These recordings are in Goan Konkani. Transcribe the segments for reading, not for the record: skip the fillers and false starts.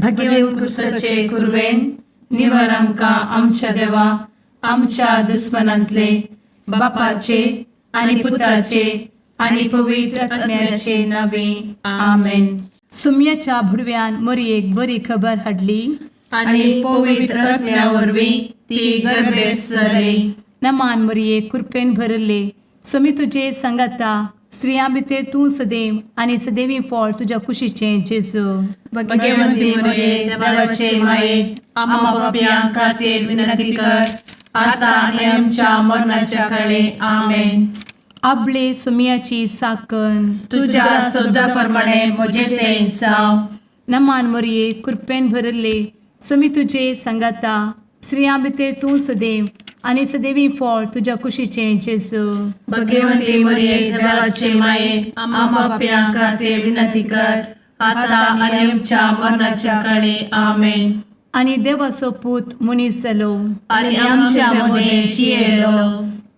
भगेवंत क्रुसाचे कुरवेन निवार आमकां आमच्या देवा आमच्या दुस्मनांतले बापाचे आनी पुताचे आनी पवित्र आत्म्याचे नावे. आमेन. सुम्याच्या भुडव्यान मोरयेक बरी खबर हाडली. आनी पवित्र आत्म्या वरवीं ती गर्भेस्त जाली. नमान मोरये, कृपेन भरले, स्वामी तुजे सांगाता, स्त्रियां भितर तूं सदैव आनी सदैवी फळ तुज्या कुशीचें जेजू. भगवंती मरिये, देवाचे माये, आम्हा पापयां खातीर विनंती कर, आता आनी आमच्या मरणाच्या काळे. आमेन. आबले सुम्याची साकन. तुझ्या शब्दा प्रमाणे म्हजें तें जावं. नमान मोरये, कृपेन भरले, स्वामी तुजे सांगाता, स्त्रियां भितर तूं सदैव आनी सदैवी फळ तुज्या कुशीचें जेजू. भगवंती मरिये, देवाचे माये, आम्हा पापयां खातीर विनंती कर, आता आनी आमच्या मरणाच्या काळे. आमेन. आनी देवाचो पूत मनीस जालो आनी आमच्या मदें जियेलो.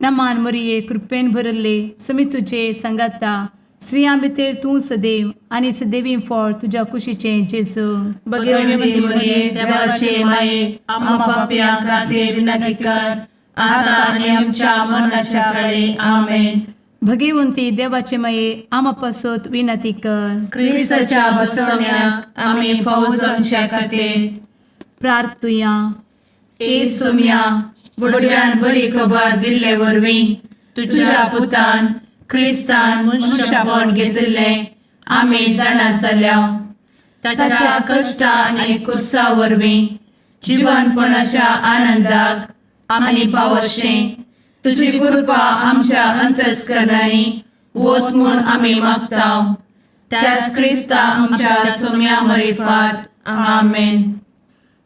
नमान मोरये, कृपेन भरले, स्वामी तुजे सांगाता, स्त्रियां भितर तूं सदैव आनी सदैवी फळ तुज्या कुशीचें जेजू. भगवंती मरिये, देवाचे माये, आम्हा पापयां खातीर विनंती कर, आता आनी आमच्या मरणाच्या काळे. आमेन. भगवंती देवाचे माये, आमा पासत विनंती कर. क्रिस्ताच्या बसवण्याक आमी फावो जावच्या खातीर प्रार्थुया. ए सोम्या, बुडव्यान बरी खबर दिल्ले वरवीं तुझ्या पुतान क्रिस्तान मनुष्यपण घेतिल्लें आमी जाणा जाल्या. ताच्या कश्टा आनी कुर्सा वरवीं जिवनपणाच्या आनंदाक आमी पावशें तुजी कृपा आमच्या अंतस्करणांनी वत म्हूण आमी मागता, त्याच क्रिस्ता आमच्या सोम्या मरिफात. आमेन.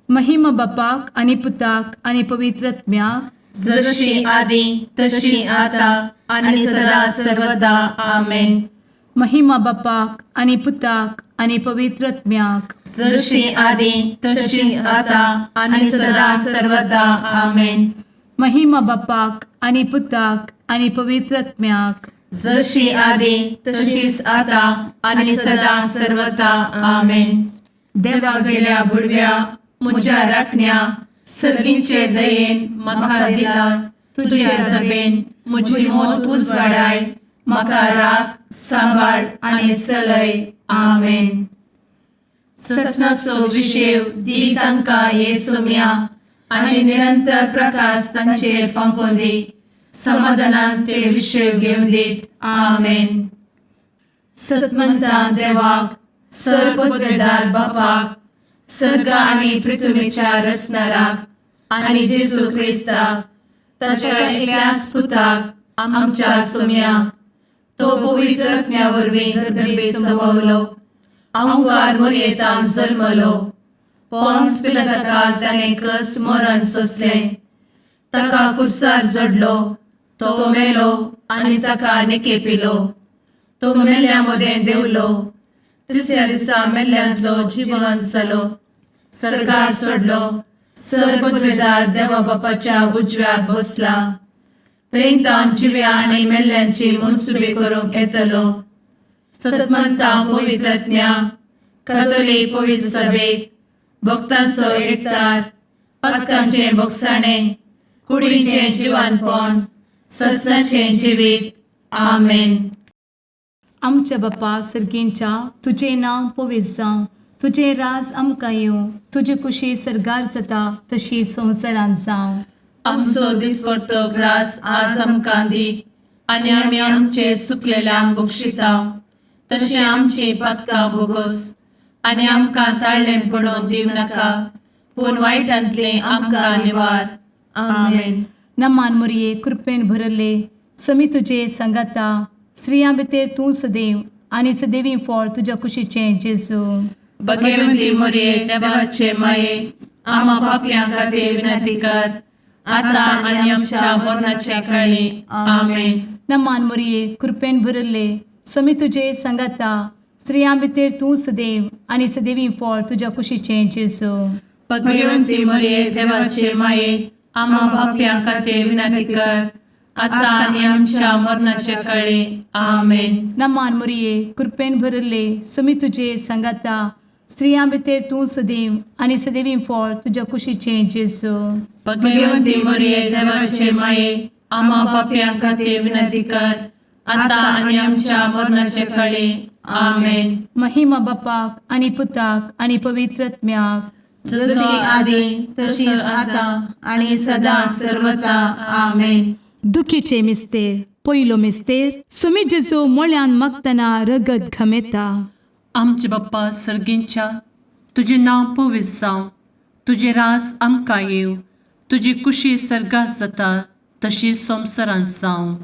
महिमा बापाक आनी पुताक आनी पवित्र आत्म्याक. जशी आदी तशी आता आणि सदा सर्वदा. आमेन. महिमा बापाक आनी पुताक आनी पवित्र आत्म्याक. जशी आदी तशीच आता आणि सदा सर्वदा. आमेन. महिमा बापाक आनी पुताक आनी पवित्र आत्म्याक. जशी आदी तशीच आता आणि सदा सर्वदा. आमेन. देवा गेल्या बुडव्या म्हज्या राखण्या, सर्गींचे दयेन म्हाका दिला तुझे दबेन म्हजी मोत उजवाडाय, म्हाका राख, सांबाळ आनी चलय. आमेन. ससनाचो विशेव दी तांकां हे सोम्या आनी निरंतर प्रकाश तांचेर फांकोवन दी, समाधानान ते विशेव घेवन दीत. आमेन. सतमंता देवाक, सर पदवेदार बापाक, सर्ग आनी पृथ्वीच्या रचणाराक आनी जेजू क्रिस्ताक ताच्या एकल्याच पुताक आमच्या सोम्याक, तो पवित्र आत्म्या वरवीं गर्भे संभवलो, अहंकार मोरयेतान जल्मलो, पोन्स पिलाताकाल ताणें कस मरण सोंसलें, ताका कुर्सार जडलो, तो मेलो आनी ताका निकेपिलो, तो मेल्ल्या मदें देंवलो, तिसऱ्या दिसा मेल्ल्यांतलो जिवन जालो, सर्गार सोडलो, सर पदवेदार देवा बापाच्या उजव्याक बसला, थंय तावन जिव्या आनी मेल्ल्यांची मनसुबी करूंक येतलो. सतमंता पवित्रज्ञा कथोलीक पवित्र सभेक, भक्तांचो एकतार, पातकांचें भोगसाणें, कुडीचें जिवानपण, ससनाचें जिवीत. आमेन. आमच्या बापा सर्गींच्या, तुजें नांव पवित्र जावं, तुजें राज आमकां येवं, तुजी कुशी सर्गार जाता तशी संवसारांत जावं. आमचो दिसपडतो ग्रास आज आमकां दी आनी आमी आमचे सुकलेल्यांक बक्षिता तशें आमची पातकां भोगोस आनी आमकां ताळ्ळें पडोवन दिवं नाका, पूण वायटांतलें आमकां निवार. आमेन. नमान मोरये, कृपेन भरले, समी तुजे सांगाता, स्त्रियां भितर तूं सदैव आनी सदैवी फळ तुज्या कुशीचें जेजू. भगवंती मोरये, देवाचे माये, आम्हा पापयां खातीर विनंती कर, आता आनी आमच्या मरणाच्या काळी. आमेन. नमान मोरये, कृपेन भरले, समी तुजे सांगाता, स्त्रियां भितर तूं सदैव आनी सदैवी फळ तुज्या कुशीचें जेजू. भगवंती मोरये, देवाचे माये, आम्हा पापयां खातीर विनंती कर, आता आनी आमच्या मरणाच्या काळी. आमेन. नमान मोरये, कृपेन भरले, समी तुजे सांगाता, स्त्रियां भितर तूं सदैव आनी सदैवी फळ तुज्या कुशीचें जेजू. भगवंती मरिये, देवाचे माये, आम्हा पापयां खातीर विनंती कर, आतां आनी आमच्या मरणाचे कळी. आमेन. महिमा बापाक आनी पुताक आनी पवित्र आत्म्याक. जशी आदी तशीच आतां आनी सदां सर्वता. आमेन. दुखीचे मिस्तेर. पयलो मिस्तेर, सुमी जेजू मोळ्यान मागतना रगत घमेता. आमचे बाप्पा सर्गींच्या, तुजें नांव पवित्र जावं, तुजें रास आमकां येवं, तुजी कुशी सर्गात जाता तशी संवसारांत जावं.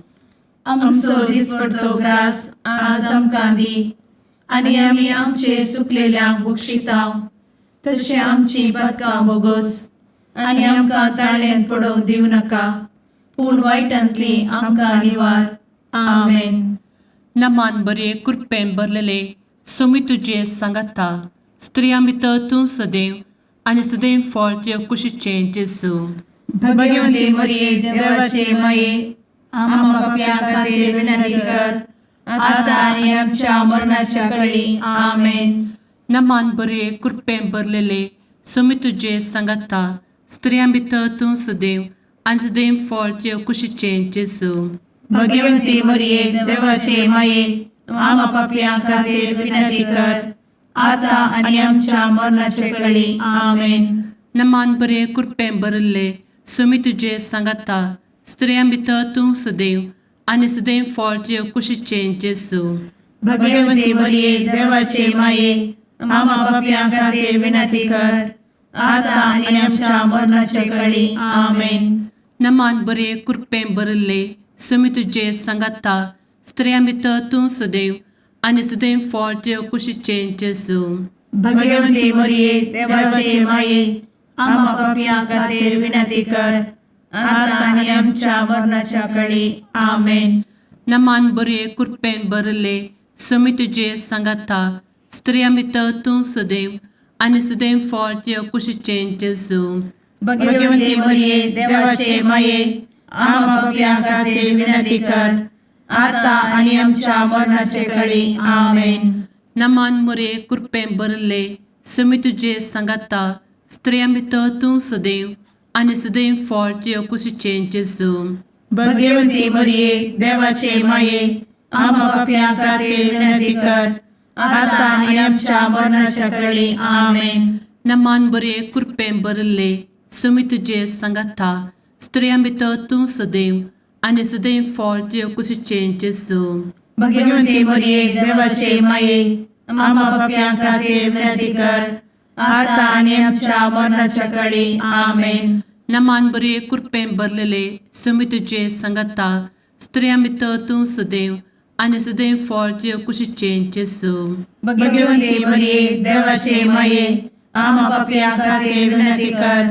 आमचो दिसपडतो ग्रास आज आमकां दी आनी आमी आमचे सुकलेल्यांक बक्षिता तशें आमची पातकां बोगोस आनी आमकां ताळ्यांत पडोवंक दिवं नाका, पूण वायटांतली आमकां निवार. आमेन. नमान बरे, कृपेन भरलेले, सोमी तुजे सांगाता, स्त्रियां भितर तूं सदैव आनी सदैव फळ तुज्या कुशीचें जेजू. भगवंती मरिये, देवाचे माये, आम्हा पापयां खातीर विनंती कर, आतां आनी आमच्या मरणाच्या कळी. आमेन. नमान बरे, कृपेन भरलेले, सोमी तुजे सांगाता, स्त्रियां भितर तूं सदैव आनी सदैव फळ तुज्या कुशीचें जेजू. भगवंती मरिये, देवाचे माये, आम्हा पापयां खातीर विनंती कर, आतां आनी आमच्या मरणाच्या कळी. आमेन. नमान बरे, कृपेन भरिल्ले, सोमी तुजे सांगाता, स्त्रियां भितर तूं सदैव आनी सदैव फळ तुज्या कुशीचें जेजू. भगवंती मरिये, देवाचे माये, आम्हा पापयां खातीर विनंती कर, आतां आनी आमच्या मरणाच्या कळी. आमेन. नमान बरे, कृपेन भरिल्ले, सोमी तुजे सांगाता, स्त्रियां भितर तूं सदैव आनी सदैव फळ तुज्या कुशीचें जेजू. भगवंती मरिये, देवाचे माये, आम्हा पापयां खातीर विनंती कर, आतां आनी आमच्या मरणाच्या कळी. आमेन. नमान बरे, कृपेन भरिल्ले, सोमी तुजे सांगाता, स्त्रियां भितर तूं सदैव आनी सदैव फळ तुज्या कुशीचें जेजू. भगवंती मरिये, देवाचे माये, आम्हा पापयां खातीर विनंती कर, आतां आनी आमच्या मरणाचे कळी. आमेन. नमान मरे, कृपेन भरिल्ले, सोमी तुजे सांगाता, स्त्रियां भितर तूं सदैव आनी सदैव फळ तुज्या कुशीचें जेजू. भगवंती मरिये, देवाचे माये, आम्हा पापयां खातीर विनंती कर, आतां आनी आमच्या मरणाच्या कळी. आमेन. नमान बरे, कृपेन भरिल्ले, सोमी तुजे सांगाता, स्त्रियां भितर तूं सदैव आनी सदैव फळ तुज्या कुशीचें जेजू. भगवंती मरिये, देवाचे माये, आम्हा पापयां खातीर विनंती कर, आतां आनी आमच्या मरणाच्या कळी. आमेन. नमान बरे, कृपेन भरलेले, सोमी तुजे सांगाता, स्त्रियां भितर तूं सदैव आनी सदैव फळ तुज्या कुशीचें जेजू. भगवंती मरिये, देवाचे माये, आम्हा पापयां खातीर विनंती कर,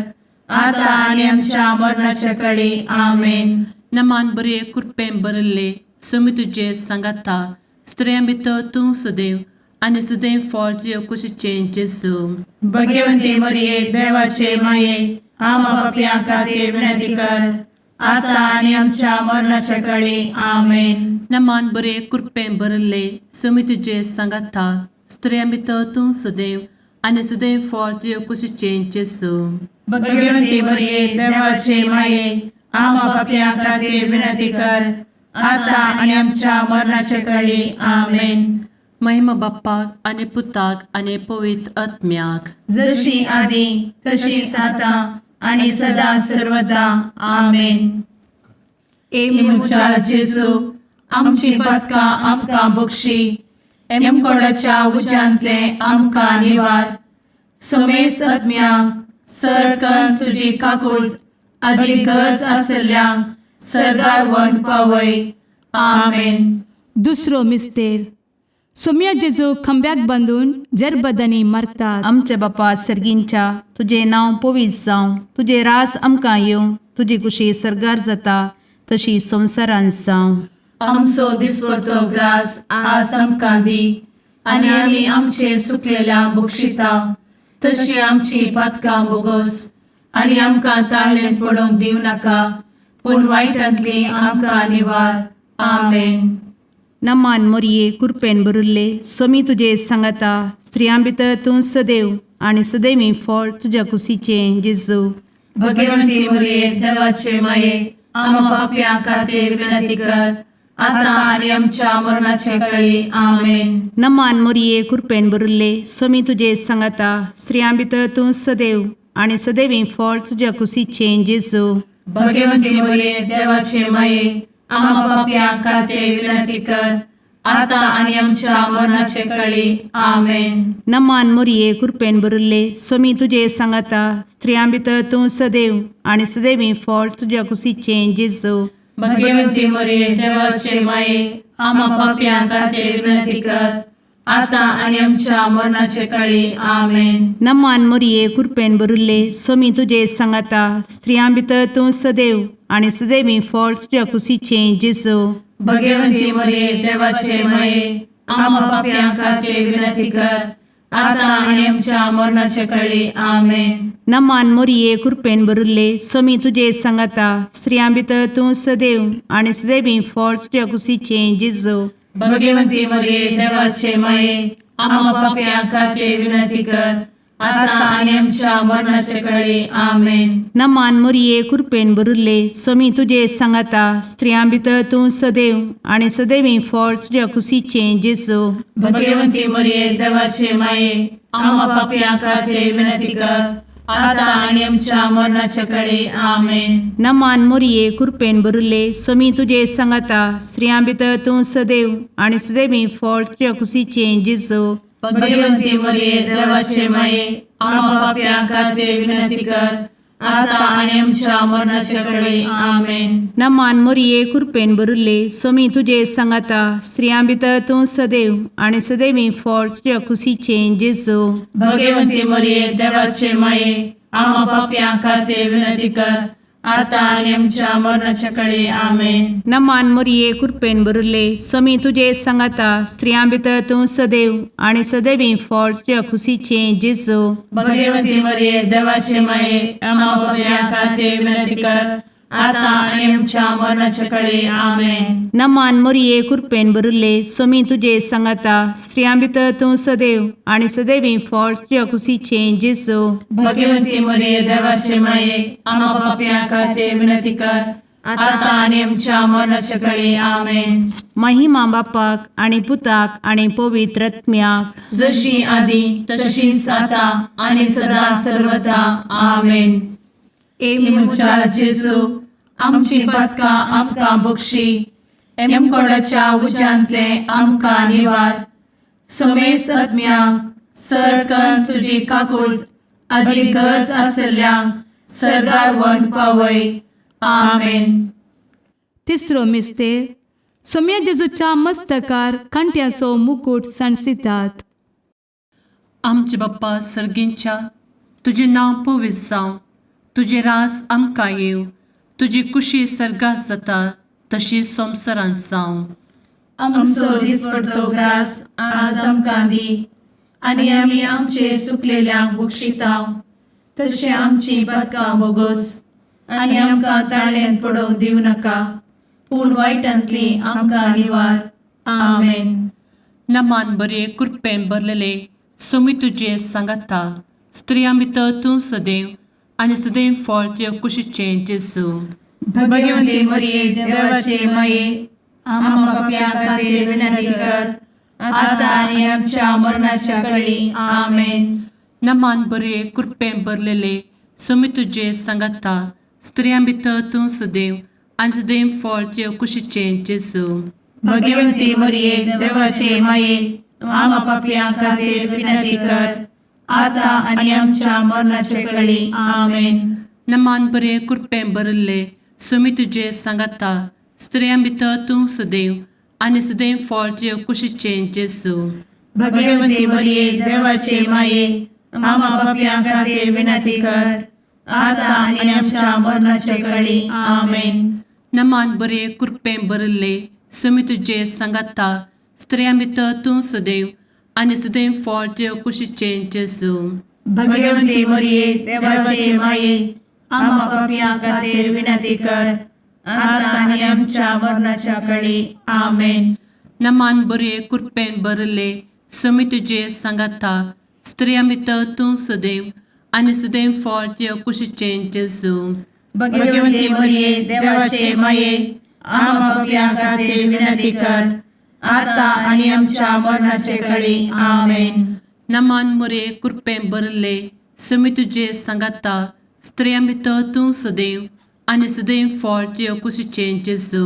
आतां आनी आमच्या मरणाच्या कळी. आमेन. नमान बरे, कृपेन भरिल्ले, सोमी तुजे सांगाता, स्त्रियां भितर तूं सदैव आनी सदैव फळ तुज्या कुशीचें जेजू. भगवंती मरिये, देवाचे माये, आम्हा पापयां खातीर विनंती कर, आतां आनी आमच्या मरणाच्या कळी. आमेन. नमान बरे, कृपेन भरिल्ले, सोमी तुजे सांगाता, स्त्रियां भितर तूं सदैव आनी सदैव फळ तुज्या कुशीचें जेजू. भगवंती मरिये, देवाचे माये, आम्हा पापयां खातीर विनंती कर, आतां आनी आमच्या मरणाच्या कळी. आमेन. महिमा बाप्पाक आनी पुताक आनी पवित्र आत्म्याक. जशी आदी तशीच आतां आनी सदां सर्वदा. आमेन. ए म्हज्या जेजू, आमची पातकां आमकां बक्षी, एमकोडाच्या उज्यांतले आमकां निवार, समेस्त आत्म्यांक सरकन तुजी काकूळ आदी गरज आसल्ल्यांक सर्गार व्हरून पावय. आमेन. दुसरो मिस्तेर, सोम्या जेजू खांब्याक बांदून जरबदांनी मारतात. आमच्या बापा सर्गींच्या, तुजें नांव पवित्र जावं, तुजें रास आमकां येवं, तुजी कुशी सर्गार जाता तशी संवसारांत जावं. आमचो दिसपडतो ग्रास आज आमकां दी आनी आमी आमचे सुकलेल्या बक्षिता तशी आमची पातकां बोगोस आनी आमकां ताळ्ळें पडोवंक दिवं नाका, पूण वायटांतली आमकां निवार. आमेन. नमान मोरये कुरपेन बरुल्ले सोमी तुजे सांगाता स्त्रियां भितर तूं सदैव आनी सदैवी फळ तुज्या कुशीचें जेजू. भगवंती मरिये देवाचे माये, आम्हा पाप्यां खातीर विनंती कर, आता आनी आमच्या मरणाचे कळी. आमेन. नमान मोरये कुरपेन बरुल्ले सोमी तुजे सांगाता स्त्रियां भितर तूं सदैव आनी सदैवी फळ तुज्या कुशीचें जेजू. भगवंती मरिये देवाचे माये, आम्हा पाप्यां खातीर विनंती कर, आता आनी आमच्या मरणाचे कळी. आमेन. नमान मोरये कुरपेन बरुल्ले सोमी तुजे सांगाता स्त्रियां भितर तूं सदैव आनी सदैवी फळ तुज्या कुशीचें जेजू. भगवंती मरिये देवाचे माये, आम्हा पाप्यां खातीर विनंती कर, आता आनी आमच्या मरणाचे कळी. आमेन. नमान मोरये कुरपेन बरुल्ले सोमी तुजे सांगाता स्त्रियां भितर तूं सदैव आनी सदैवी फळ तुज्या कुशीचें जेजू. भगवंती मरिये देवाचे माये, आम्हा पाप्यां खातीर विनंती कर, आता आनी आमच्या मरणाचे कळी. आमेन. नमान मोरये कुरपेन बरुल्ले सोमी तुजे सांगाता स्त्रियां भितर तूं सदैव आनी सदैवी फळ तुज्या कुशीचें जेजू. भगवंती मरिये देवाचे माये, आम्हा पाप्यां खातीर विनंती कर, आता आनी आमच्या मरणाचे कळी. आमेन. नमान मोरये कुरपेन बरुल्ले सोमी तुजे सांगाता स्त्रियां भितर तूं सदैव आनी सदैवी फळ तुज्या कुशीचें जेजू. भगवंती मरिये देवाचे माये, आम्हा पाप्यां खातीर विनंती कर, आता आनी आमच्या मरणाचे कळी. आमेन. नमान मोरये कुरपेन बरुल्ले सोमी तुजे सांगाता स्त्रियां भितर तूं सदैव आनी सदैवी फळ तुज्या कुशीचें जेजू. भगवंती मरिये देवाचे माये, आम्हा पाप्यां खातीर विनंती कर, आता आनी आमच्या मरणाचे कळी. आमेन. नमान मोरये कुरपेन बरुल्ले सोमी तुजे सांगाता स्त्रियां भितर तूं सदैव आनी सदैवी फळ तुज्या कुशीचें जेजू. भगवंती मरिये देवाचे माये, आम्हा पाप्यां खातीर विनंती कर, आता आनी आमच्या मरणाचे कळी. आमेन. नमान मोरये कुरपेन बरुल्ले सोमी तुजे सांगाता स्त्रियां भितर तूं सदैव आनी सदैवी फळ तुज्या कुशीचें जेजू. भगवंती मरिये देवाचे माये, आम्हा पाप्यां खातीर विनंती कर, आता आनी आमच्या मरणाचे कळी. आमेन. नमान मोरये कुरपेन बरुल्ले सोमी तुजे सांगाता स्त्रियां भितर तूं सदैव आनी सदैवी फळ तुज्या कुशीचें जेजू. भगवंती मरिये देवाचे माये, आम्हा पाप्यां खातीर विनंती कर, आता आनी आमच्या मरणाचे कळी. आमेन. महिमा बापाक आनी पुताक आनी पवित्र आत्म्याक, जशी आदी तशीच आता आनी सदा सर्वता. आमेन. ए म्हज्या जेजू, आमची पातकां आमकां बक्षी, एमकोडाच्या उज्यांतले आमकां निवार, समेस्त आत्म्यांक सरकन तुजी काकूट आदी गरज आसल्ल्यांक सर्गार व्हरून पावय. आमेन. तिसरो मिस्तेर सोम्या जेजूच्या मस्तकार कांट्याचो मुकूट सांडसितात. आमचे बाप्पा सर्गींच्या, तुजें नांव पवित्र जावं, तुजें राज आमकां येवं, तुजी कुशी सर्गात जाता तशी संवसारांत जावं. आमचो दिसपडतो ग्रास आज आमकां दी, आनी आमी आमचे सुकलेल्यांक बक्षितांव, तशें आमची पातकां बोगोस, आनी आमकां ताळ्यान पडोवंक दिवं नाका, पूण वायटांतली आमकां निवार. आमेन. नमान बरे कृपेन भरलेले सोमी तुजे सांगाता, स्त्रियां भितर तूं सदैव आनी सदैव फळ तुज्या कुशीचें जेजू. भगवंती मरिये देवाचे माये, आम्हा पापयां खातीर विनंती कर, आता आनी आमच्या मरणाच्या कळी. आमेन. नमान बरे कृपेन भरलेले सोमी तुजे सांगाता, स्त्रियां भितर तूं सदैव आनी सदैव फळ तुज्या कुशीचें जेजू. भगवंती मरिये देवाचे माये, आम्हा पापयां खातीर विनंती कर, आता आनी आमच्या मरणाच्या कळी. आमेन. नमान बरे कृपेन भरिल्ले सोमी तुजे सांगाता, स्त्रियां भितर तूं सदैव आनी सदैव फळ तुज्या कुशीचें जेजू. भगवंती मरिये देवाचे माये, आम्हा पापयां खातीर विनंती कर, आता आनी आमच्या मरणाच्या कळी. आमेन. नमान बरे कृपेन भरिल्ले सोमी तुजे सांगाता, स्त्रियां भितर तूं सदैव आनी सदैव फळ तुज्या कुशीचें जेजू. भगवंती मरिये देवाचे माये, आम्हा पापयां खातीर विनंती कर, आता आनी आमच्या मरणाच्या कळी. आमेन. नमान बरये कृपेन भरले समी तुजे सांगाता स्त्रिया भितर तूं सदैव आनी सदैव फळ तुज्या कुशीचें जेजू. भगवती मरिये, देवाचे माये, आम्हा पापयां खातीर विनंती कर, आता आनी आमच्या मरणाचे कळी. आमेन. नमान मरये कृपेन भरले समी तुजे सांगाता स्त्रिया भितर तूं सदैव आनी सदैव फळ तुज्या कुशीचें जेजू.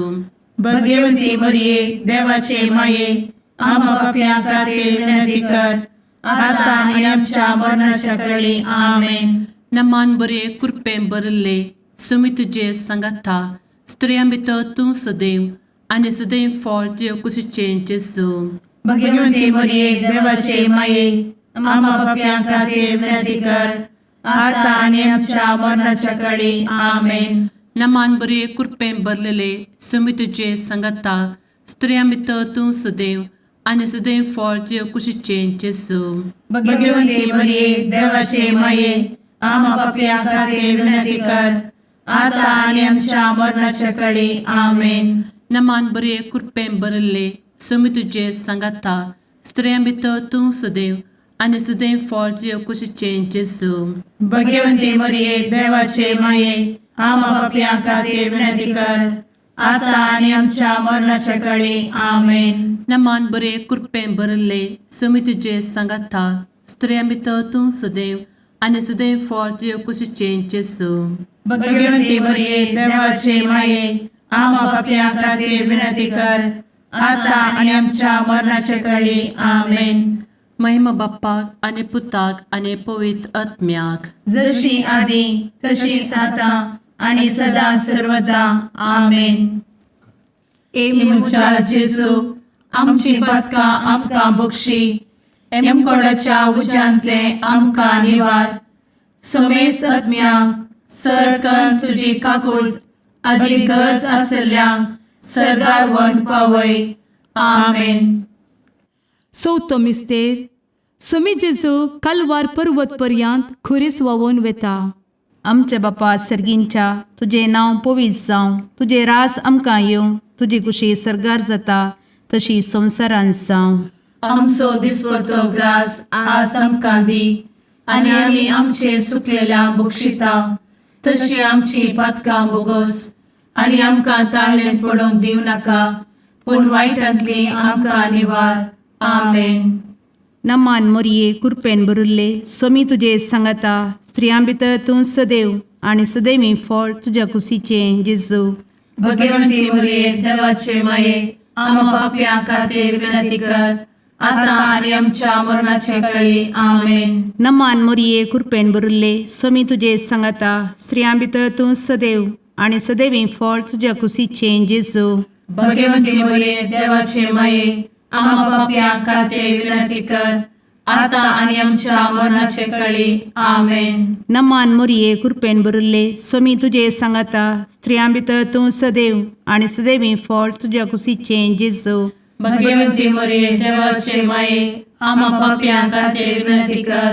भगवती मरिये, देवाचे माये, आम्हा पापयां खातीर विनंती कर, आता आनी आमच्या मरणाच्या कळी. आमेन. नमान बरे कृपेन भरले समी तुजे सांगाता स्त्रियां भितर तूं सदैव आनी सदैव फळ तुज्या कुशीचें जेजू. भगवती मरिये, देवाचे माये, आम्हा पापयां खातीर विनंती कर, आता आनी आमच्या मरणाच्या कळी. आमेन. नमान बरे कृपेन भरलेले समी तुजे सांगाता स्त्रियां भितर तूं सदैव आनी सदैव फळ तुज्या कुशीचें जेजू. भगवती मरिये, देवाचे माये, आम्हा पापयां खातीर विनंती कर, आता आनी आमच्या मरणाच्या कळी. आमेन. नमान बरे कृपेन भरले समी तुजे सांगाता स्त्रियां भितर तूं सदैव आनी सदैव फळ तुज्या कुशीचें जेजू. भगवती मरिये, देवाचे माये, आम्हा पापयां खातीर विनंती कर, आता आनी आमच्या मरणाच्या कळी. आमेन. नमान बरे कृपेन भरले समी तुजे सांगाता स्त्रियां भितर तूं सदैव आनी सदैव फळ तुज्या कुशीचें जेजू. भगवती मरिये, देवाचे माये, आम्हा पापयां खातीर विनंती कर, आता आनी आमच्या मरणाच्या कळी. आमेन. महिमा बाप्पाक आनी पुताक आनी पवित्र आत्म्याक. जशी आदी तशीच आता आणि सदा सर्वदा. आमेन. ए म्हज्या जेजू, आमची पातकां आमकां बक्षी, एमकोडाच्या उज्यांतले आमकां निवार, समेस्त आत्म्यांक सरकन तुजी काकूळ आदी गरज आसल्ल्यांक सर्गार व्हरून पावय. आमेन. चवथो मिस्तेर. सोमी जेजू कालवार पर्वत पर्यंत खुरीस व्हांवून वता. आमच्या बापा सर्गींच्या, तुजें नांव पवित्र जावं, तुजें रास आमकां येवं, तुजी कुशी सर्गार जाता तशी संवसारांत जावं. आमचो दिसपडतो ग्रास आज आमकां दी आनी आमी आमचे सुकलेल्या बक्षिता तशी आमची पातकां बोगोस आनी आमकां ताळणेन पडोवंक दिवं नाका पूण वायटांतली आमकां निवार. आमेन. नमान मोरये, कुरपेन भरिल्ले, सोमी तुजे सांगाता, स्त्रियां भितर तूं सदैव आनी सदैवी फळ तुज्या कुशीचें जेजू. भगवंती मरिये, देवाचे माये, आम्हा पापयां खातीर विनंती कर, आता आनी आमच्या मरणाचे कळी. आमेन. नमान मोरये, कुरपेन भरिल्ले, सोमी तुजे सांगाता, स्त्रियां भितर तूं सदैव आनी सदैवी फळ तुज्या कुशीचें जेजू. भगवंती मरिये, देवाचे माये, आम्हा पापयां खातीर विनंती कर, आता आनी आमच्या मरणाचे कळी. आमेन. नमान मोरये, कुरपेन भरिल्ले, सोमी तुजे सांगाता, स्त्रियां भितर तूं सदैव आनी सदैवी फळ तुज्या कुशीचें जेजू. भगवंती मरिये, देवाचे माये, आम्हा पापयां खातीर विनंती कर,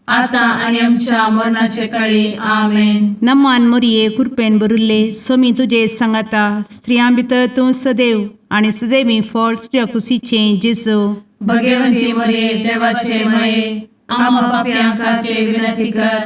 आता आनी आमच्या मरणाचे कळी. आमेन. नमान मोरये, कुरपेन भरिल्ले, सोमी तुजे सांगाता, स्त्रियां भितर तूं सदैव आनी सदैवी फळ तुज्या कुशीचें जेजू. भगवंती मरिये, देवाचे माये, आम्हा पापयां खातीर विनंती कर,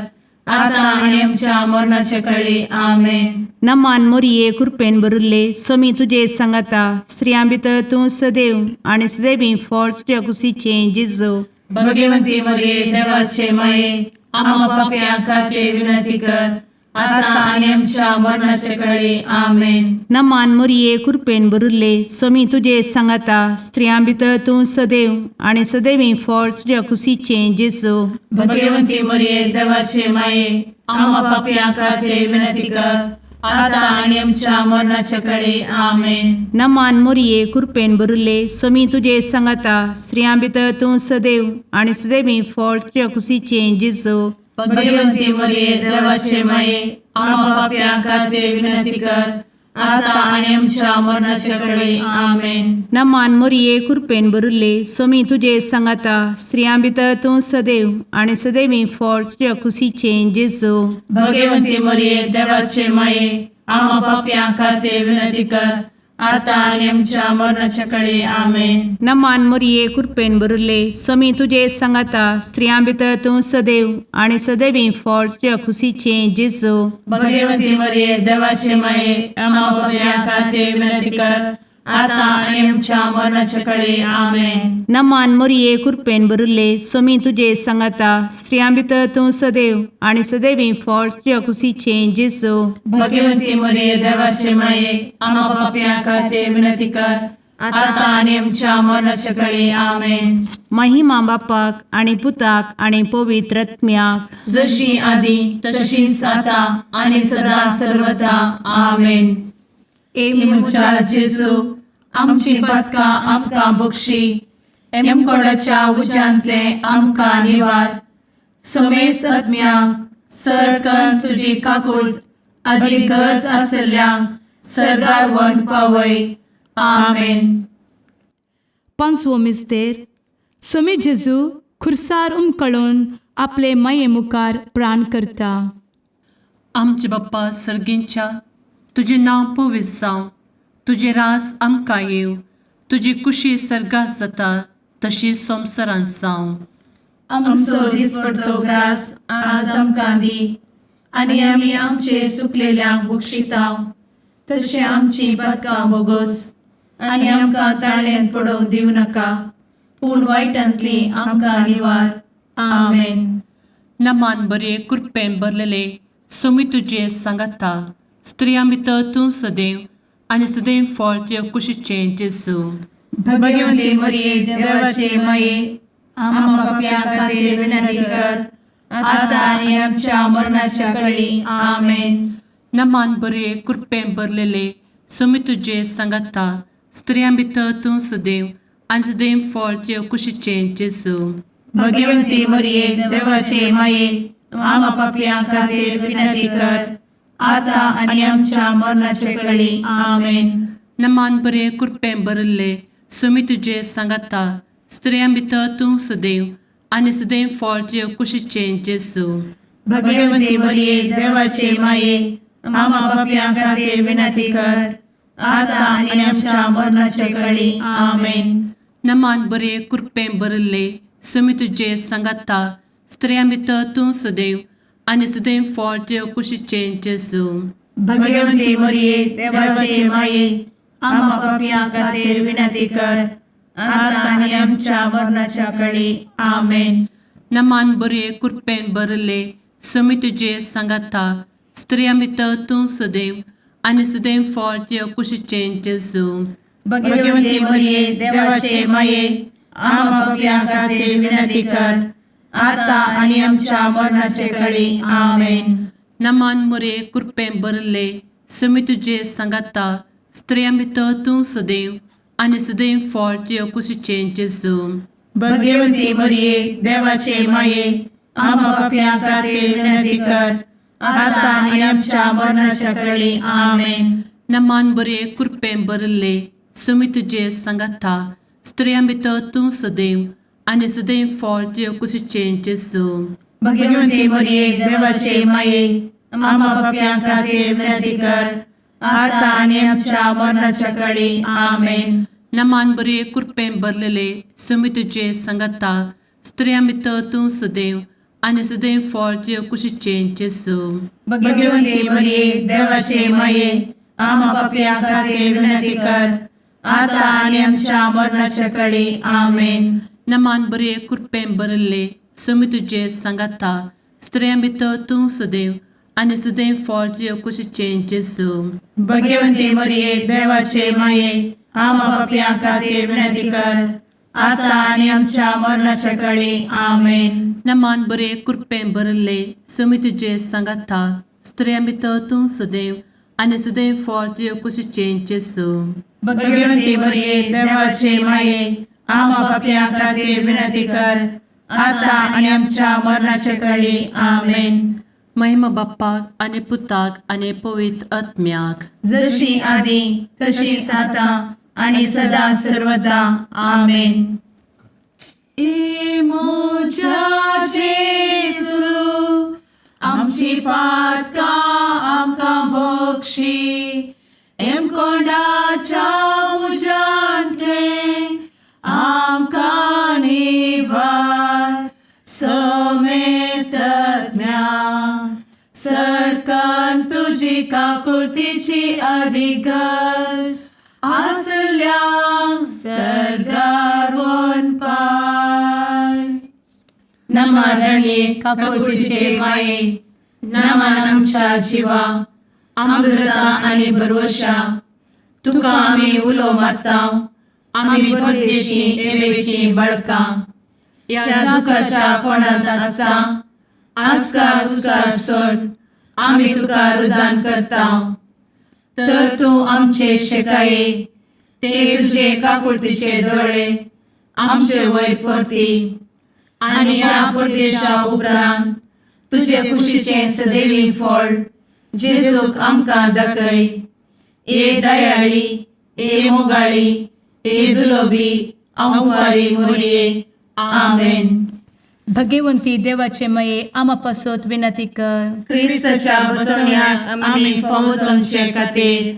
आता आनी आमच्या मरणाचे कळी. आमेन. नमान मोरये, कुरपेन भरिल्ले, सोमी तुजे सांगाता, स्त्रियां भितर तूं सदैव आनी सदैवी फळ तुज्या कुशीचें जेजू. भगवंती मरिये, देवाचे माये, आम्हा पापयां खातीर विनंती कर, आता आनी आमच्या मरणाचे कळी. आमेन. नमान मोरये, कुरपेन भरिल्ले, सोमी तुजे सांगाता, स्त्रियां भितर तूं सदैव आनी सदैवी फळ तुज्या कुशीचें जेजू. भगवंती मरिये, देवाचे माये, आम्हा पापयां खातीर विनंती कर, आता आनी आमच्या मरणाचे कळी. आमेन. नमान मोरये, कुरपेन भरिल्ले, सोमी तुजे सांगाता, स्त्रियां भितर तूं सदैव आनी सदैवी फळ तुज्या कुशीचें जेजू. भगवंती मरिये, देवाचे माये, आम्हा पापयां खातीर विनंती कर, आता आनी आमच्या मरणाचे कळी. आमेन. नमान मोरये, कुरपेन भरिल्ले, सोमी तुजे सांगाता, स्त्रियां भितर तूं सदैव आनी सदैवी फळ तुज्या कुशीचें जेजू. भगवंती मरिये, देवाचे माये, आम्हा पापयां खातीर विनंती कर, आतां आनी आमच्या मरणाच्या कडे. आमेन. नमान मोरये, कृपेन भरिल्ले, स्वामी तुजे सांगाता. स्त्रियां भितर तूं सदैव आनी सदैवी फळ तुज्या खुशीचें जेजू. भगवती मरिये, देवाचे माये, आम्हा पापयां खातीर विनंती कर, आतां आनी आमच्या मरणाच्या कडे. आमेन. नमान मोरये, कृपेन भरिल्ले, स्वामी तुजे सांगाता. स्त्रियां भितर तूं सदैव आनी सदैवी फळ तुज्या खुशीचें जेजू. भगवती मरिये, देवाचे माये, आम्हा पापयां खातीर विनंती कर, आतां आनी आमच्या मरणाच्या कडे. आमेन. महिमा बापाक आनी पुताक आनी पवित्र आत्म्याक. जशी आदी तशीच आता आणि सदा सर्वदा. आमेन. ए म्हज्या जेजू, आमची पदकां आमकां बक्षी, एमकोडाच्या उज्यांतले आमकां निवार, समेस्त आत्म्यांक सरकन तुजी काकूट आदी गरज आसल्ल्यांक सर्गार व्हरून पावय. आमेन. पांचवो मिस्तेर. स्वामी जेजू खुर्सार उमकळून आपले माये मुखार प्राण करता. आमचे बाप्पा सर्गींच्या, तुजें नांव पवित्र जावं, तुजें रास आमकां येवं, तुजी कुशी सर्गात जाता तशी संवसारांत जावं. आमचो दिसपडतो ग्रास आज आमकां दी आनी आमी आमचे सुकलेल्यांक बक्षितांव तशें आमची पदकां बोगोस आनी आमकां ताळ्यांत पडोवंक दिवं नाका, पूण वायटांतली आमकां निवार. आमेन. नमान बरे, कृपेन भरलेले, सोमी तुजे सांगाता. स्त्रियां भितर तूं सदैव आनी सदैव फळ तुजे कुशीचें जेजू. भगवती मरिये, देवाचे माये, आम्हा पापयां खातीर विनंती कर, आता आनी आमच्या मरणाच्या कळी. आमेन. नमान बरे, कृपेन भरलेले, सोमी तुजे सांगाता. स्त्रियां भितर तूं सदैव आनी सदैव फळ तुजे कुशीचें जेजू. भगवती मरिये, देवाचे माये, आम्हा पापयां खातीर विनंती कर, आता आनी आमच्या मरणाच्या कळी. आमेन. नमान बरे, कृपेन भरिल्ले, सोमी तुजे सांगाता. स्त्रियां भितर तूं सदैव आनी सदैव फळ तुजे कुशीचें जेजू. भगवती मरिये, देवाचे माये, आम्हा पापयां खातीर विनंती कर, आता आनी आमच्या मरणाच्या कळी. आमेन. नमान बरे, कृपेन भरिल्ले, सोमी तुजे सांगाता. स्त्रियां भितर तूं सदैव आनी सदैव फळ तुजे कुशीचें जेजू. भगवती मरिये, देवाचे माये, आम्हा पापयां खातीर विनंती कर, आता आनी आमच्या मरणाच्या कळी. आमेन. नमान बरे, कृपेन भरिल्ले, सोमी तुजे सांगाता. स्त्रियां भितर तूं सदैव आनी सदैव फळ तुजे कुशीचें जेजू. भगवती मरिये, देवाचे माये, आम्हा पापयां खातीर विनंती कर, आता आनी आमच्या मरणाचे कळी. आमेन. नमान मोरे, कृपेन भरिल्ले, सोमी तुजे सांगाता. स्त्रियां भितर तूं सदैव आनी सदैव फळ तुजे कुशीचें जेजू. भगवती मरिये, देवाचे माये, आम्हा पापयां खातीर विनंती कर, आता आनी आमच्या मरणाच्या कळी. आमेन. नमान बरे, कृपेन भरिल्ले, सोमी तुजे सांगाता. स्त्रियां भितर तूं सदैव आनी सदैव फळ तुजे कुशीचें जेजू. भगवती मरिये, देवाचे माये, आम्हा पापयां खातीर विनंती कर, आता आनी आमच्या मरणाच्या कळी. आमेन. नमान बरे, कृपेन भरलेले, सोमी तुजे सांगाता. स्त्रियां भितर तूं सदैव आनी सदैव फळ तुजे कुशीचें जेजू. भगवती मरिये, देवाचे माये, आम्हा पापयां खातीर विनंती कर, आता आनी आमच्या मरणाच्या कळी. आमेन. नमान बरे, कृपेन भरिल्ले, सोमी तुजे सांगाता. स्त्रियां भितर तूं सदैव आनी सदैव फळ तुजे कुशीचें जेजू. भगवती मरिये, देवाचे माये, आम्हा पापयां खातीर विनंती कर, आता आनी आमच्या मरणाच्या कळी. आमेन. नमान बरे, कृपेन भरिल्ले, सोमी तुजे सांगाता. स्त्रियां भितर तूं सदैव आनी सदैव फळ तुजे कुशीचें जेजू. भगवती मरिये, देवाचे माये, आम्हा पापयां खातीर विनंती कर, आता आनी आमच्या मरणाच्या कळी. आमेन. महिमा बाप्पाक आनी पुताक आनी पवित्र आत्म्याक. जशी आदी तशीच आता आणि सदा सर्वदा. आमेन. ए म्हज्या जेजू, आमची पातकां आमकां बक्षी, एमकोंडाच्या तुजी काकुळतीची अधिक गरज आसल्यांक सर्गार पाय. नमरणये काकुळतीचे माये, नमन आमच्या जिवा, अमृता आनी भरवशा. तुका आमी उलो मारता, आमी परदेशी एवेची बळकां ह्या दुखाच्या कोणांत आसता. आस्कार उस्कार सोड आमी तुका रुदान करता, तर तूं आमचे शेकाये ते तुजे काकुळतीचे दोळे आमचे वयर परती आनी ह्या परदेशा उपरांत तुजे कुशीचें सदैवी फळ जेजूक आमकां दाखय. ए दयाळी, ए मोगाळी, ए दुलोबी अंवारी मोरये, आमेन. भगवंती देवाचे मये, आमा पासत विनंती कर. क्रिस्ताच्या बसवण्याक आमी फावो जावचे खातीर.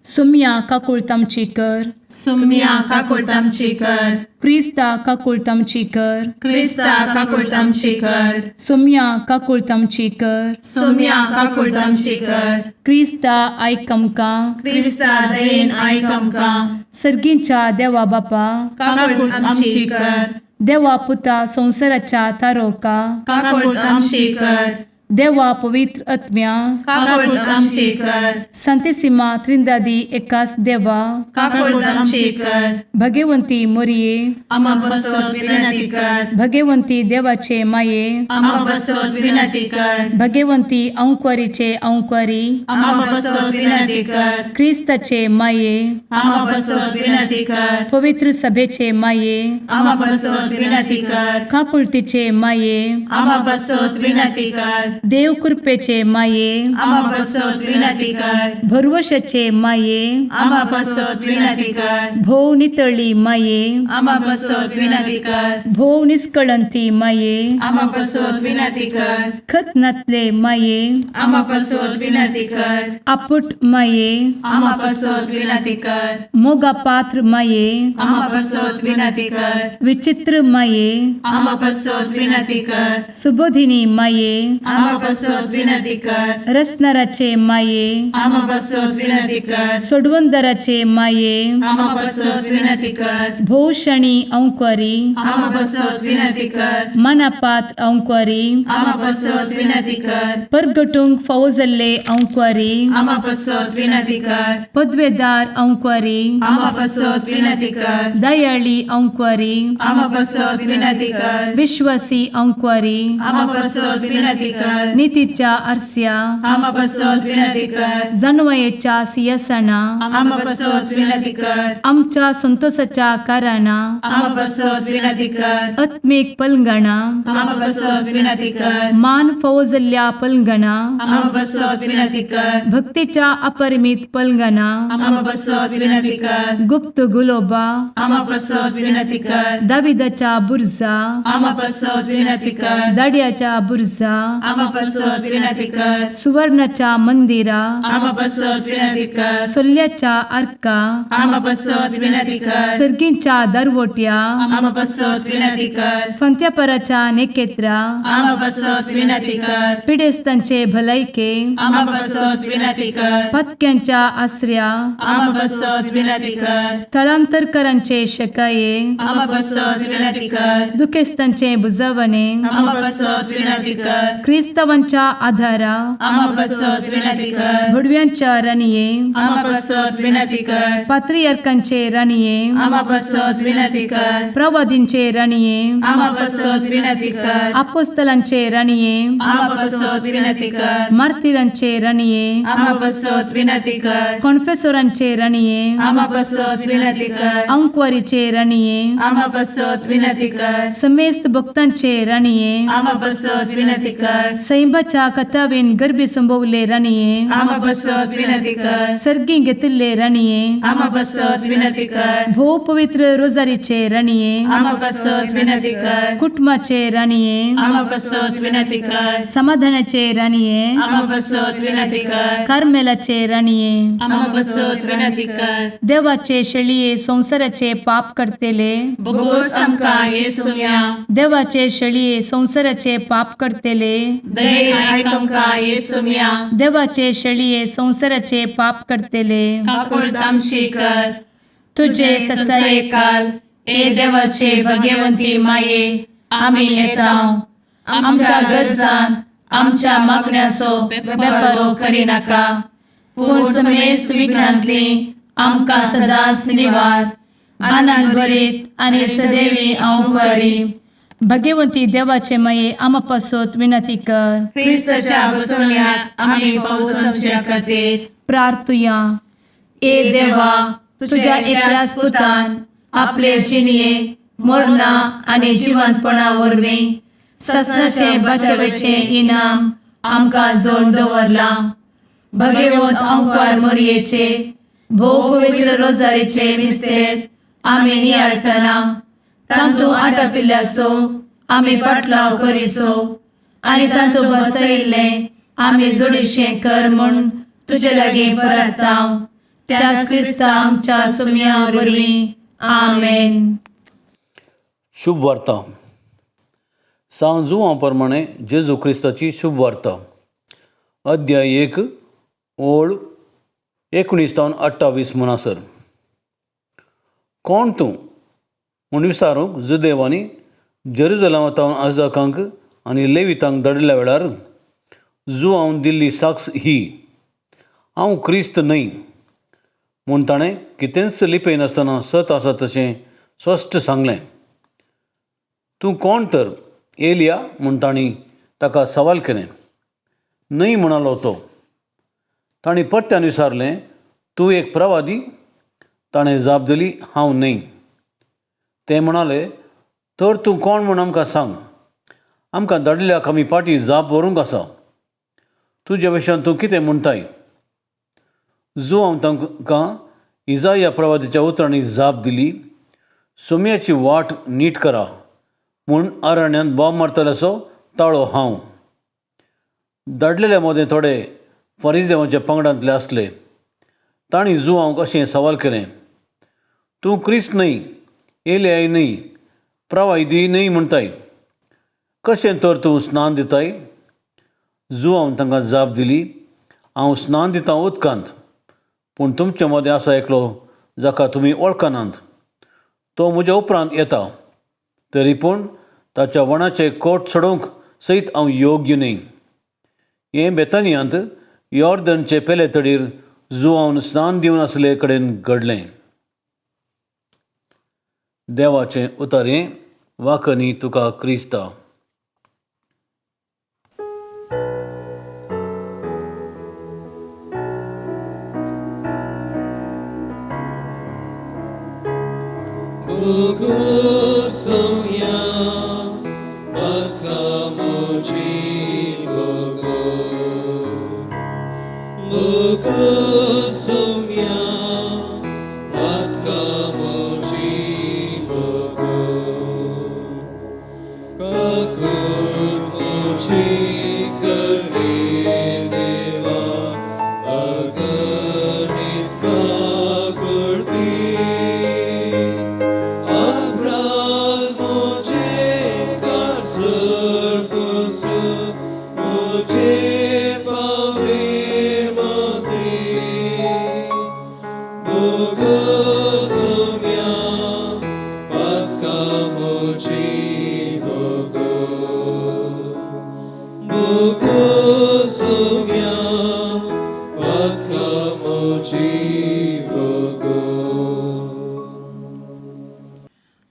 सुम्या काकुळत आमची कर. सुम्या काकुळट आमची कर. क्रिस्ता काकुळत आमची कर. क्रिस्ता काकुळट आमची कर. सुम्या काकुळत आमची कर. सुम्या काकुळट आमची कर. क्रिस्ता आयक आमकां. क्रिस्ता दयेन आयक आमकां. सर्गींच्या देवा बापा, काकुळट आमची कर. देवा पुता संवसाराच्या तारोका, काकुळट आमची कर. देवा पवित्र आत्म्या, काकुळट आमची कर. संतेसिमा त्रिंदादी एकास देवा, काकुळट आमची कर. भगवंती मोरये, आमा पासत विनंती कर. भगवंती देवाचे माये, आमा पासत विनंती कर. भगवंती अंक्वारीचे अंक्वारी, आमा पासत विनंती कर. क्रिस्ताचे माये, आमा पासत विनंती कर. पवित्र सभेचे माये, आमा पासत विनंती कर. काकुळतीचे माये, आमा पासत विनंती कर. देव कृपेचे माये, आमा पासत विनंती कर. भरवशाचे माये, आमा पासत विनंती कर. भोव नितळी माये, आमा पासत विनंती कर. भोव निस्कळंती माये, आमा पासत विनंती कर. खत नातले माये, आमा पासत विनंती कर. आपुट माये, आमा पासत विनंती कर. मोगा पात्र माये, आमा पासत विनंती कर. विचित्र माये, आमा पासत विनंती कर. सुबोधिनी माये, आमा पासत विनंती कर. रसनाराचे माये, आमा पासत विनंती कर. सोडवंदराचे माये, आमा पासत विनंती कर. भोवशणी अंक्वारी, आमा पासत विनंती कर. मनापात्र अंक्वारी, आमा पासत विनंती कर. परगटूंक फावो जाल्ले अंक्वारी, आमा पासत विनंती कर. पदवेदार अंक्वारी, आमा पासत विनंती कर. दयाळी अंक्वारी, आमा पासत विनंती कर. विश्वासी अंक्वारी, आमा पासत विनंती कर. नितीच्या आरस्या, आमा पासत विनंती कर. जानवयेच्या सियासना, आमा पासत विनंती कर. आमच्या संतोषाच्या कारणा, आमा पासत विनंती कर. आत्मीक पलंगणा, आमा पासत विनंती कर. मान फावो जाल्ल्या पलंगणा, आमा पासत विनंती कर. भक्तीच्या अपरिमित पलंगणा, आमा पासत विनंती कर. गुप्त गुलोबा, आमा पासत विनंती कर. दाविदाच्या बुर्जा, आमा पासत विनंती कर. दाड्याच्या बुर्जा, आमा पासत विनंती कर. सुवर्णाच्या मंदिरा, आमा पासत विनंती कर. सोल्ल्याच्या आर्का, आमा पासत विनंती कर. सर्गींच्या दरवट्या, आमा पासत विनंती कर. फंत्यापराच्या नेकेत्रा, आमा पासत विनंती कर. पिडेस्तांचे भलायके, आमा पासत विनंती कर. पातक्यांच्या आसऱ्या, आमा पासत विनंती कर. थळांतरकरांचे शकाये, आमा पासत विनंती कर. दुखेस्तांचे बुजवणे, आमा पासत विनंती कर. क्रिस्तावांच्या आधारा, आमा पासत विनंती कर. भुडव्यांच्या राणये, आमा पासत विनंती कर. पात्रियार्कांचे राणये, आमा पासत विनंती कर. प्रवादींचे राणये, आमा पासत विनंती कर. आपोस्तलांचे राणये, आमा पासत विनंती कर. मार्तिरांचे राणये, आमा पासत विनंती कर. कॉन्फेसोरांचे राणये, आमा पासत विनंती कर. अंक्वारीचे राणये, आमा पासत विनंती कर. समेस्त भक्तांचे राणये, आमा पासत विनंती कर. सैंबाच्या कथावेन गर्भी संभवले राणये, आमा पासत विनंती कर. सर्गी घेतिल्ले राणये, आमा पासत विनंती कर. भोव पवित्र रोजारीचे राणये, आमा पासत विनंती कर. कुटुंबाचे राणये, आमा पासत विनंती कर. समाधानाचे राणये, आमा पासत विनंती कर. कार्मेलाचे राणये, आमा पासत विनंती कर. देवाचे शेळये संवसाराचे पाप करतेले, बोगोस आमकां येसुम्या. देवाचे शेळये संवसाराचे पाप करतेले, दयेन आयक आमकां येसुम्या. देवाचे शेळये संवसाराचे पाप करतले, काकुळट आमची कर. तुजे तुजे ससायेकाल ए देवाचे भगवंती माये, आमी येता. आमच्या गरजान आमच्या मागण्याचो बेपारो करिनाका, पूण समेस्त विघ्नांतली आमकां सदांच निवार. आनंद भरीत आनी सदैवी हांव बरी. भगवंती देवाचे माये, आमा पासत विनंती कर. क्रिस्ताच्या बसवण्यात आमी पावसाच्या खातीर प्रार्थुया. ए देवा, तुझ्या एकल्याच पुतान आपले जिणये मरणा आनी जिवंतपणा वरवीं ससनाचे बचावेचे इनाम आमकां जोड दवरलां. भगवंत अंकार मोरयेचे भोव पवित्र रोजारीचे मिस्तेर आमी नियाळटना तांतू आटापिल्ल्यासो आमी पाटलाव करिसो आनी तांतू बसयिल्लें आमी जोडीशें कर म्हूण तुजे लागीं परताव, त्याच क्रिस्ता आमच्या सुमया वरवीं. आमेन. शुभ वार्ता. सांव जुवां प्रमाणे जेजू क्रिस्ताची शुभ वार्ता, अध्याय 1 ओळ 19 तावन 28 म्हणसर. कोण तूं म्हूण विचारूंक जुदेवांनी जेरुजलामा तावन आजाकांक आनी लेवितांक धाडिल्ल्या वेळार जुवांवन दिल्ली साक्ष ही, हांव क्रिस्त न्हय म्हूण ताणें कितेंच लिपयनासतना सत आसा तशें स्पश्ट सांगलें. तूं कोण तर, एलिया म्हूण तांणी ताका सवाल केलें. न्हय म्हणालो तो. तांणी परत्यान विचारलें, तूं एक प्रवादी? ताणें जाप दिली, हांव न्हय. ते म्हणाले, तर तूं कोण म्हूण आमकां सांग, आमकां धाडिल्ल्याक आमी पाटी जाप व्हरूंक आसा. तुज्या विशयान तूं कितें म्हणटाय? जुवांव तांकां इजाया प्रवादीच्या उतरांनी जाप दिली, सोम्याची वाट नीट करा म्हूण अरण्यांत बोब मारतल्याचो ताळो हांव. धाडलेल्या मदें थोडे फरिजदेवाच्या पंगडांतले आसले. तांणी जुवांक अशें सवाल केलें, तूं क्रिस्त न्हय, एलियाय न्हय, प्रवायदी न्हय म्हणटाय, कशें तर तूं स्नान दिताय? जुवांव तांकां जाप दिली, हांव स्नान दितां उदकांत, पूण तुमचे मदें आसा एकलो जाका तुमी वळखनात. तो म्हज्या उपरांत येता, तरी पूण ताच्या वणाचे कोट सोडोवंक सयत हांव योग्य न्हय. हें बेतानियांत यॉर्दनचे पेले तडीर जुवान स्नान दिवन आसले कडेन घडलें. देवाचें उतर हें. वाखनी तुका क्रिस्ता.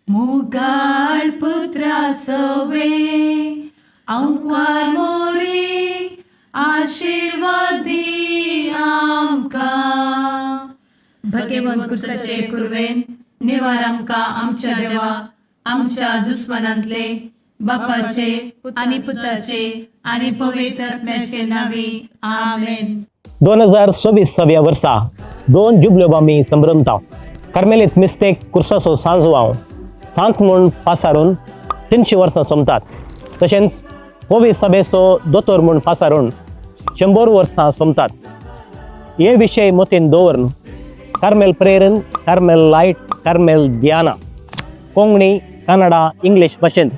मुगाळ पुत्रा सवे अंकार मोरे आशिर्वादी आमकां. भगवंत कुर्साचे कुर्वेन निवार आमकां आमच्या देवा, आमच्या दुस्मनांतले, बापाचे आनी पुताचे आनी पवित्र आत्म्याचे नावे. आमेन. 2024 ह्या वर्सा 2 जुबल्यो आमी संभ्रमता. कार्मेलीत मिस्तेक कुर्साचो सांजवाव सांत म्हूण पासारून 300 वर्सां सोमतात, तशेंच होवी सभेचो दोतोर म्हूण पासारून 100 वर्सां सोमतात. हे विशय मतीन दवरून कार्मेल प्रेरण, कार्मेल लायट, कार्मेल ध्याना कोंकणी, कन्नडा, इंग्लीश भाशेंत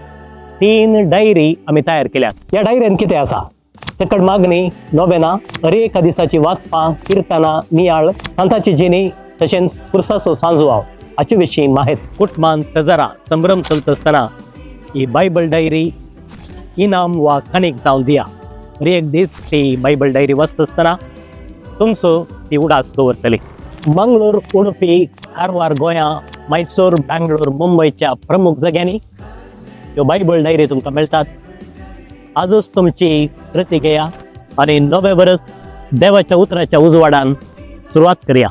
3 डायरी आमी तयार केल्यात. ह्या डायरेन कितें आसा? सकट मागणी नोवेना हर एका दिसाची वाचपां किर्तनां नियाळ सांताची जिणी तशेंच कुर्साचो सांजवाव हाचे विशीं माहित कुटमान तजरा संभ्रम चलत आसतना ही बायबल डायरी इनाम वा काणीक जावन दिया. हर एक दीस ती बायबल डायरी वाचता आसतना तुमचो ती उडास दवरतली. मंगळूर, उडुपी, कारवार, गोंया, मैसूर, बँगलोर, मुंबयच्या प्रमुख जाग्यांनी ह्यो बायबल डायरी तुमकां मेळटात. आजच तुमची प्रती घेया आनी नवें वर्स देवाच्या उतराच्या उजवाडान सुरवात करया.